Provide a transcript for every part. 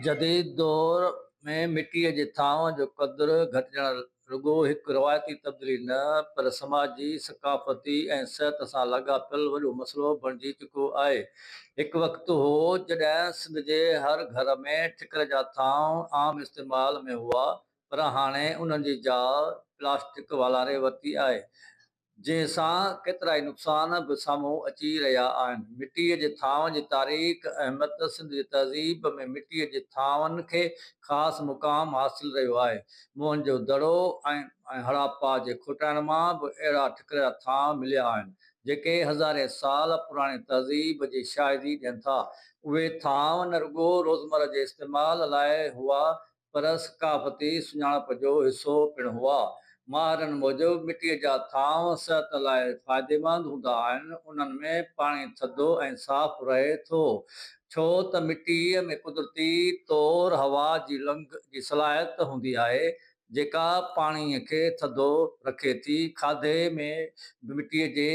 جديد دور ۾ مٽيء جي ٿانو جو قدر گهٽجڻ رڳو هڪ روايتي تبديلي نه، پر سماجي، ثقافتي ۽ صحت سان لاڳاپيل وڏو مسئلو بڻجي چڪو آهي. هڪ وقت هو، جڏهن سنڌ جي هر گهر ۾ ٺڪر جا ٿانو عام استعمال ۾ هئا، پر هاڻي انهن جي جاء پلاسٽڪ والاري ورتي آهي. جنهن سان ڪيترائي نقصان به سامهون اچي رهيا آهن. مٽيء جي ٿانون جي تاريخ اهميت، سنڌ جي تهذيب ۾ مٽيء جي ٿانون کي خاص مقام حاصل رهيو آهي. موهن جو دڙو ۽ هڙاپا جي کوٽائڻ مان به اهڙا ٺڪر جا ٿانو مليا آهن، جيڪي هزارين سال پراڻي تهذيب جي شاهدي ڏين ٿا. اهي ٿانو نه رڳو روزمره جي استعمال لاء هئا، پر ثقافتي سڃاڻپ جو حصو پڻ هئا. ماهرن موجب مٽيء جا ٿانو صحت لاء فائديمند هوندا آهن، انهن ۾ پاڻي ٿڌو ۽ صاف رهي ٿو، ڇو ته مٽيء ۾ قدرتي طور هوا جي لنگهه جي صلاحيت هوندي آهي، جيڪا پاڻي کي ٿڌو رکي ٿي. کاڌي ۾ به مٽيء جي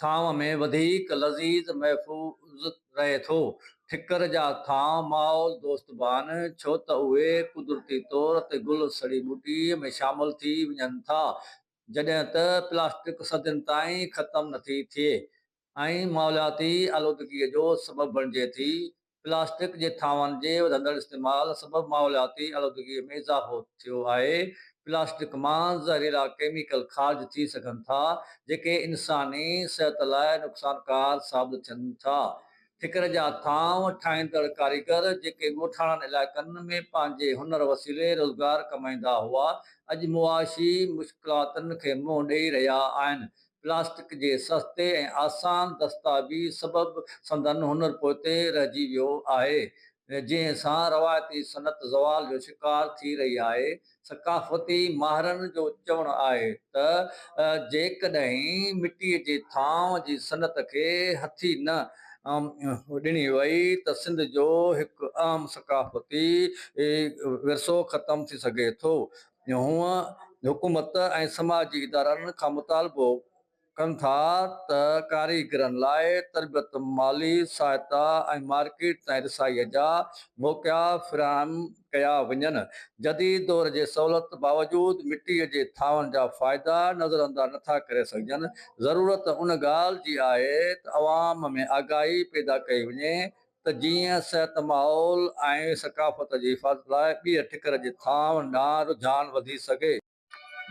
ٿانو ۾ وڌيڪ لذيذ محفوظ رهي ٿو. ٺڪر جا ٿانو ماحول دوست به آهن، ڇو ته اهي قدرتي طور تي گل سڙي ٻوٽي ۾ شامل ٿي وڃن ٿا، جڏهن ته پلاسٽڪ صدين تائين ختم نٿي ٿئي ۽ ماحولياتي آلودگيء جو سبب بڻجي ٿي. پلاسٽڪ جي ٿانون جي وڌندڙ استعمال سبب ماحولياتي آلودگي ۾ اضافو ٿيو آهي. پلاسٽڪ مان زهريلا ڪيميڪل خارج ٿي سگهن ٿا، جيڪي انساني صحت لاء نقصانڪار ثابت ٿين ٿا. ٺڪر جا ٿانو ٺاهيندڙ ڪاريگر، جيڪي ڳوٺاڻن علائقن ۾ پنهنجي هنر وسيلي روزگار ڪمائيندا هئا، اڄ معاشي مشڪلاتن کي منهن ڏئي رهيا آهن. پلاسٽڪ جي سستي ۽ آسان دستيابي سبب سندن هنر پوئتي رهجي ويو آهي، جنهن سان روايتي صنعت زوال جو شڪار ٿي رهي آهي. ثقافتي ماهرن جو چوڻ آهي ته جيڪڏهن مٽيء جي ٿانو جي صنعت کي هٿي نه ڏني وئي ته سنڌ جو هڪ اهم ثقافتي ورثو ختم ٿي سگهي ٿو. هونء حڪومت ۽ سماجي ادارن کان مطالبو ڪن ٿا ته ڪاريگرن لاء تربيت، مالي سهائتا ۽ مارڪيٽ تائين رسائيء جا موقعا فراهم ڪيا وڃن. جديد دور جي سهولت باوجود مٽيء جي ٿانون جا فائدا نظرانداز نٿا ڪري سگهجن. ضرورت ان ڳالهه جي آهي ته عوام ۾ آگاهي پيدا ڪئي وڃي ته جيئن صحت، ماحول ۽ ثقافت جي حفاظت لاء ٻيهر ٺڪر جي ٿانون ڏانهن رجحان وڌي سگهي.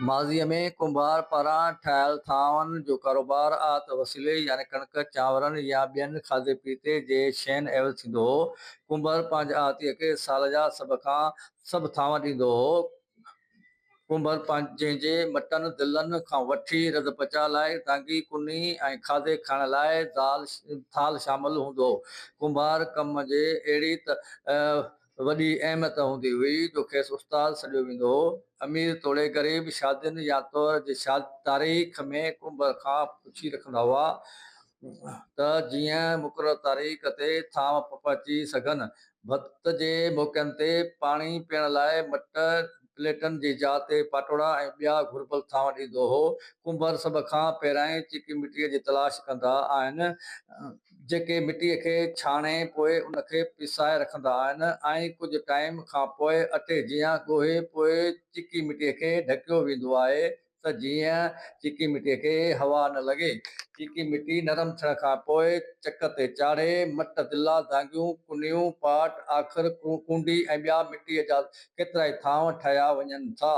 ماضيء ۾ ڪنڀار پاران ٺاهيل ٿانون جو ڪاروبار آت وسيلي يعني ڪڻڪ، چانورن يا ٻين کاڌي پيتي جي شين عيوض ٿيندو هو. ڪنڀر پنهنجي آهتيء کي سال جا سڀ کان سڀ ٿانو ڏيندو هو. ڪنڀر جنهن جي مٽن دلن کان وٺي رڌ پچاء لاء دانگي، ڪني ۽ کاڌي کائڻ لاء ٿالهه شامل هوندو هو. ڪنڀار ڪم جي اهڙي ته وڏي اهميت هوندي هئي جو کيس استاد سڏيو ويندو هو. امير توڙي غريب شادين يا طهر جي تاريخ ۾ ڪنڀر کان پڇي رکندا هئا ته جيئن مقرر تاريخ تي ٿانو پهچي سگهن. ڀت جي موقعن تي پاڻي پيئڻ لاء مٽ، پليٽن جي جاء تي پاٽوڙا ۽ ٻيا گهربل ٿانو ڏيندو هو. ڪنڀر سڀ کان پهريائين چيڪي مٽيء جي تلاش ڪندا آهن، جيڪي مٽيء کي ڇاڻي پوء ان کي پسائي رکندا آهن ۽ ڪجهه ٽائيم کان پوء اٽي جيان ڳوهي پوء چيڪي مٽيء کي ڍڪيو ويندو آهي. ته جيئن چيڪي مٽيء کي هوا نه لڳي. چيڪي مٽي نرم ٿيڻ کان پوء چڪ تي چاڙهي، مٽ، دلا، دانگيون، ڪنيون، پاٽ، آخر، ڪونڊي ۽ ٻيا مٽيء جا ڪيترائي ٿانو ٺاهيا وڃن ٿا.